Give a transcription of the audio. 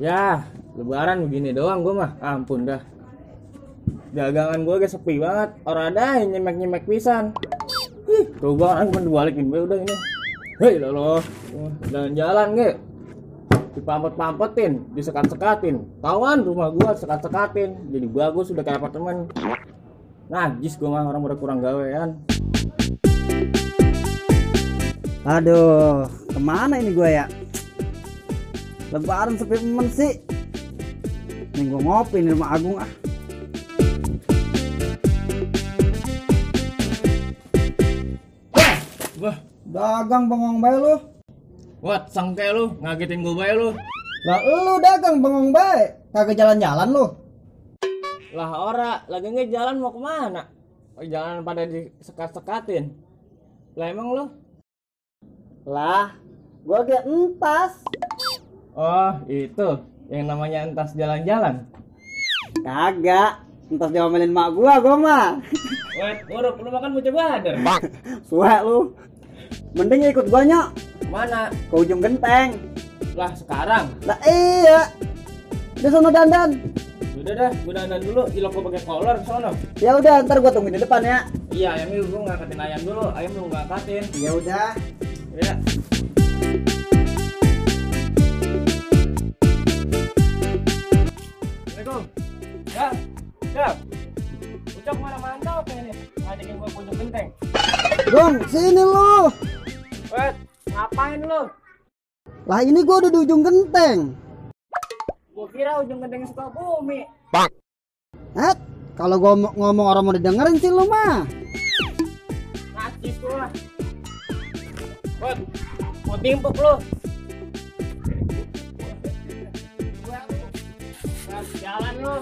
Ya, lebaran begini doang gue mah. Ampun dah. Dagangan gue kayak sepi banget. Orang ada yang nyemek-nyemek pisan. Tuh gue orang cuma dibalikin gue udah ini. Hei lo, jalan-jalan ge. Dipampet-pampetin, disekat-sekatin. Tawan rumah gue sekat-sekatin. Jadi bagus udah kayak apartemen. Najis gue mah orang udah kurang gawean. Aduh, kemana ini gue ya? Lebaran sepi temen sih. Nih gue ngopi di rumah Agung ah. Wah, Dagang bengong bae lu. what sangke lu ngagetin gue bae lu. Lah lu dagang bengong bae, kagak jalan-jalan lu. Lah ora, lagi nge jalan mau kemana? Oh, jalan pada disekat-sekatin. Lah emang lu? Lah, gua ge entas. Oh, itu yang namanya entas jalan-jalan. Kagak, entas diomelin mak gua mah. Wet, buruk lu makan bocah bader. Suwe lu. Mending ikut gua nyok Mana? ke ujung genteng. Lah sekarang. Lah iya. Di sono dandan. Udah dah, gue dandan dulu. Ilok gue pakai kolor ke sono. Ya udah, ntar gua tungguin di depan ya. Iya, ayamnya gue ngangkatin ayam dulu. Ayam lu ngangkatin. Ya udah. Ya. Assalamualaikum. Ya. Ya. Ucap mana mantau pengen nih. Ngajakin gue pojok genteng. Dong, sini lu. Wet, ngapain lu? Lah ini gua udah di ujung genteng. Gue kira ujung genteng Sukabumi. Kalau gua ngomong orang mau didengerin sih lu mah. Najis lu lah. Wet, mau timpuk lu. Jalan lu.